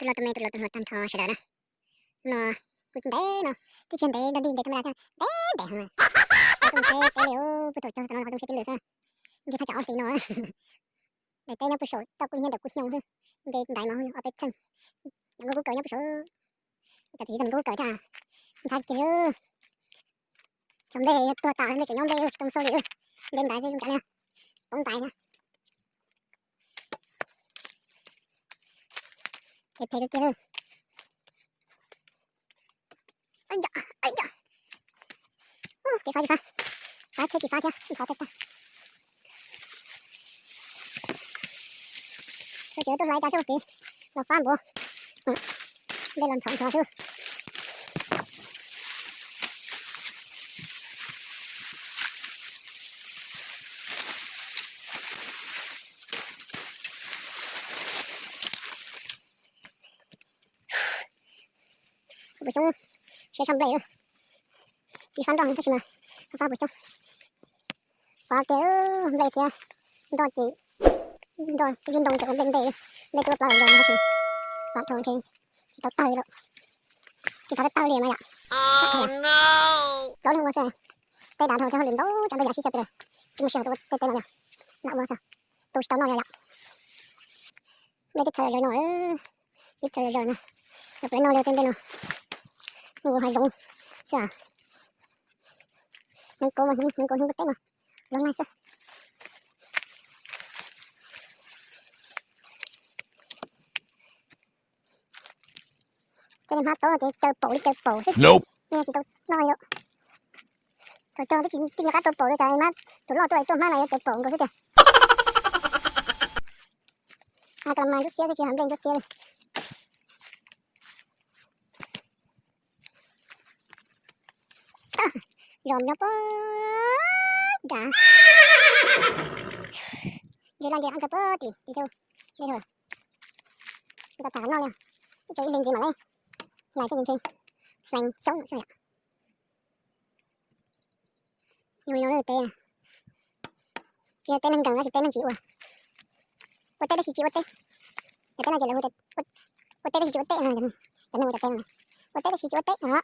Los tus me tus los tus hluas tag nrho sawv daws na. No kuv ntev no, twb tsis ntev dog dig ntev tau me las thiab, ntev ntev heev. Tsis tau tuaj ntshe teb li, puag thaum cog tau no los tuaj ntshe tib lwm xwb. Nce thaj tsam ob hlis no. Daim teb nyob puag saum toj kuj nyob ntawm kuj hnyoo xwb. Nce ntaiv mas ob peb txheej. Nyob nkauj kub kawg nyob puag saud. Cov txiv tsis tau nkauj kub kawg thiab. Ntxhab kiag. Cov nplej tuag tas, nplej tseem nyob nplej tsis tau xauj li. Nce ntaiv xwb, poob ntaiv na. Phem phem kiag. Kev fab tsis fab, fab thiab tsis fab thiab, fab tag tag. Sawv tsev tuaj hlais tas xwb, kev los fab npaum, nplej los ntxhov ntxhov xwb. Puas xyoob, siab tshaj nplej, tsis fab nroj tab sis mas fab puas xyoob. Fab tiag, nplej thiab nroj ces, nroj yub ntoo ces ua nplej nplej, nplej twb ua plaub los zoo tab sis fab dhau ntshe tsis tau tawg li, tsis tau tawg li mas yom. Plaub leeg ua xwb, tej dav dhau thiab hauj lwm ntau tsav ntau yam sib xyaw tiag, tsis muaj sij hawm tuaj ua tej teb no yom. Lam ua xwb, tu tsis tau noj li yom. Nplej teb txhawv zom zaws no, teb txhawv zom zaws no, yog peb noj li tej nplej no, nws hav zoov xwb. Hneev kauv mas, hneev kauv hneev kauv teb mas luag laig xwb. Tej hmab taub no ces caw paum li caw paum xwb, tsis tau noj li. Thaum cog twb tsis nco qab rau paum li cas, mas tus loj tuaj tuaj hmab no yuav caw paum nkaus xwb tiag. Kaus lam mas ntsuab xiab xwb, tsis hais nplej ntsuab xiab li. Zos nyob puag nrad. Ntses laj ntses qab kawg puag tim tim ub, ntej hu, tsis tau tham qhov noj li. Ib co ib leeg ntxiv mam li hlais thiaj li ntshe hlais xyoob xwb yom. Yog li no lawm teb, tsis yog teb neeg nkees, tsis teb neeg tsis ua. Ua teb tab sis tsis ua teb. Cov teb no ces lawv hu tias ua teb tab sis tsis ua teb no, cov neeg ua cov teb no, ua teb tab sis tsis ua teb no.